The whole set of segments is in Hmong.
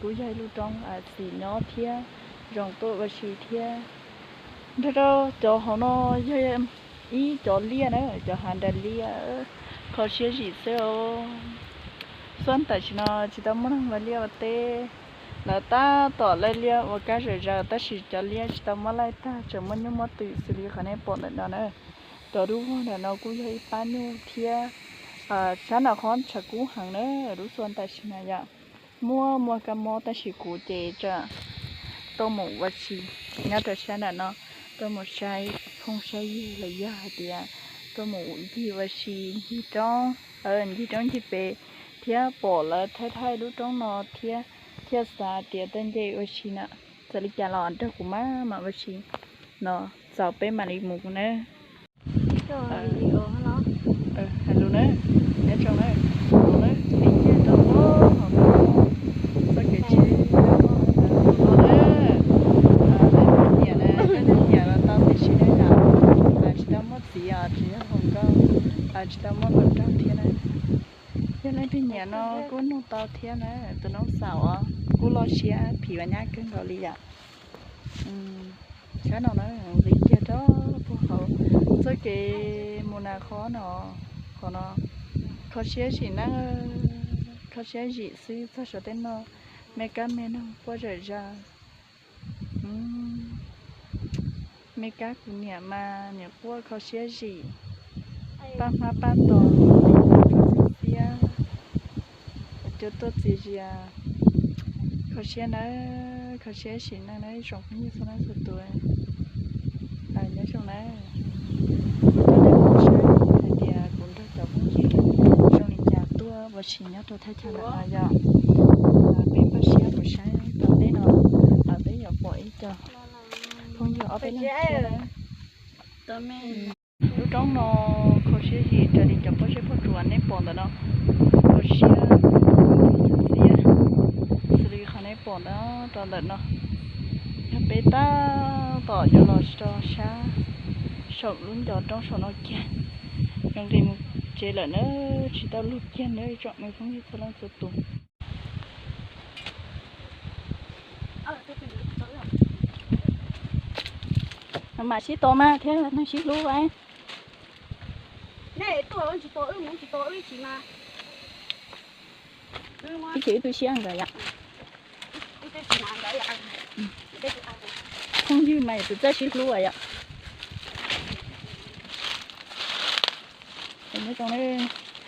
Kuj yog ib lub roob txiv nyob thiab zoo tuaj ua si thiab. Nrog rau cov hauv no yog ib cov liaj na, cov hav nras liaj, kho siab zim xwb os. Xuab tam sim no tsis tau muaj neeg ua liaj ua teb, lawv tab tom laij liaj ua kab zom zaws tab sis cov liaj tsis tau muab laij tag, tseem muaj nyuj muaj twm xws li qhov nej pom ntawm no na. Cov dub vog ntawm no kuj yog ib pab nyuj thiab. Sab nram qhov tshav kub heev na, lub xuab tam sim no yom. Muaj muaj kab mob tab sis kuv ces tseem tuaj mus ua si nyob rau sab nram no, tuaj mus saib phooj saib ywg los yog hais tias tuaj mus ncig ua si ncig roob, ncig roob ncig pem thiab pom lawv thaij thaij lub roob no thiab, thiaj xav tias tuaj nce ua si na. Txawm li cas los nrog kuv maj mam ua si no, txaus peb mam li mus na. Hais lus na, nyob zoo na, tus na, li kiag rau hauv no, txoj kev tsheb, tus no na, leej twg nyiam na, leej twg nyiam los tau tiam sis nej yom, tsis tau muaj txiv os, tsis yog hluas nkauj, tsis tau muaj hluas nraug thiab na. Yog leej twg nyiam no kuj nug tau thiab na, tus noob xaum os, kuj loj siab phim ua nyab kawg nkaus li yom. Sab no na, li kiag rau puag hauv txoj kev mus nram qhov no, qhov no kho siab zim na, kho siab zim xwb txog saum tej no, me kab me noog quaj zom zaws. Me kab kuv niam mas niam quaj kho siab zim, paj hmab paj tos, txiab, cua tuaj txias zias, kho siab nawb, kho siab zim nawb, ib tsoom phooj ywg txhua leej txhua tus. Nyob zoo na, kuv tuaj nej kuv saib hais tias kuv nrog cov phooj ywg zoo li cas tuaj ua si nyob rau thaj chaw ntawm no yom. Peb npaj siab mus saib tau teb no, peb yuav pom ib co phooj ywg ob peb leeg thiab. Lub roob no kho siab zim raws li cov pob zeb pob tsuas nej pom ntawm no, kho siab xiab xws li qhov nej pom ntawm rau ntawm no. Yog peb tab tom yuav los rau sab saum lub ncov roob saum no kiag, nqis mus tsev lawm na, tsis tau luag kiag na ib tsoom me phooj ywg txhua leej txhua tus. Mam sib tos mas thiab neeg sib hlub. Ib tug ib tug siab nkawd yom. Phooj ywg mas yog tus txawj sib hlub yom. Nyob zoo,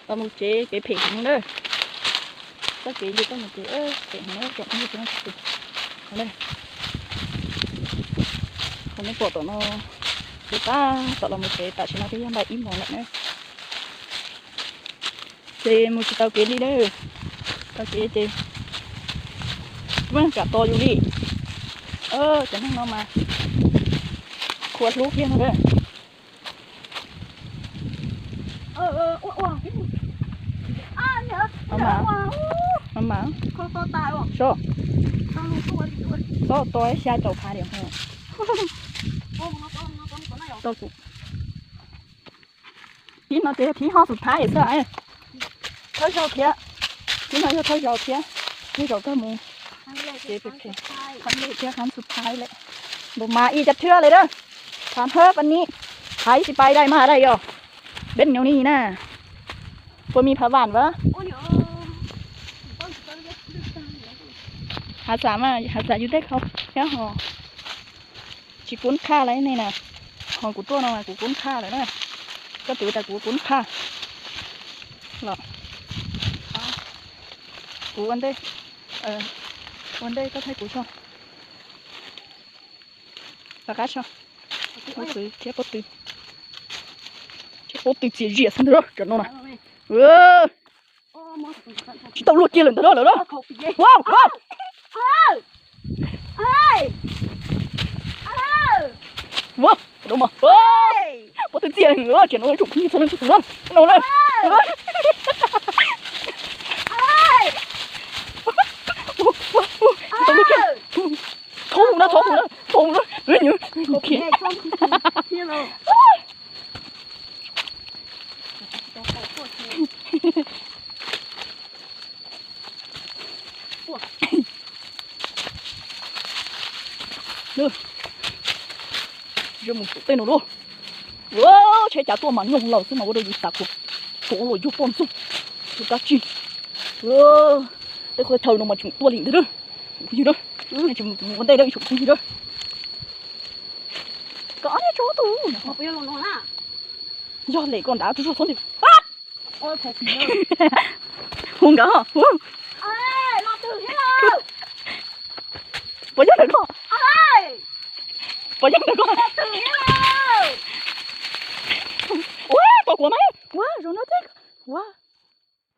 los mus tsev kev phem heev na. Txoj kev li txoj mus tsev phem heev na tsoom phooj ywg txhua leej txhua tus. Qhov nej pom tom no, peb tab tom los mus tsev, tam sim no twb yog npaum ib moos lawm na. Ces mus tsis tau kev li na, tau kev ces tsis muaj neeg kam tos yus li. Cov neeg no mas qhuav hlub kiag no. Txhob tua xya caum phav diam. Tib no ces yog thib hoob xub thaib xwb. Thawj zaug thiab, thib no yog thawj zaug thiab, thawj zaug kawg mus. Ces phem phem, qhov lej thiab qhov xub thaib lawm. Npaum mas ib cov thwb lawm na, phav hawb pab ni, phav ib tsis pais dai mas dai yom, peb nyob ni na, puas mi phav vam vas. Hav xav mas hav xav yus tej khau thiab ho tsis kub qhaj lawm nej na, ho kuv tuaj no mas kuv kub qhaj lawm na, koj tus tas kuv kub qhaj los, kuv ua ntej, ua ntej koj thaij kuv tso, rov qab tso, pob tw, thiab pob tw, thiab pob tw txias zias xwb ntag cov no na. Tsis tau luag kiag lawm ntag lawm. Pob tw txias, tseem no tsoom phooj ywg txhua leej txhua tus na, no na. Tsis tau luag kiag. Thov mus na, thov mus na, thov mus na. Mus saum tej no lauj. Tsheb cav tuaj mas nyooj laws xwb mas ua rau yus xav kom, kom ua luam yug poj ntxoog, yug dab tsi. Tej qhov chaw no mas tseem tuaj li ntawd, tsoom phooj ywg, tseem mus ua ntej ib tsoom phooj ywg. Koj ob niag tso tus, yog lem koj nrad tsuj tsuag txhob ntws. Hu nkawd, hu. Puas yog ntawm koj? Puas yog ntawm koj? Ua, tos kuv mas, ua, zoo no thiab, ua.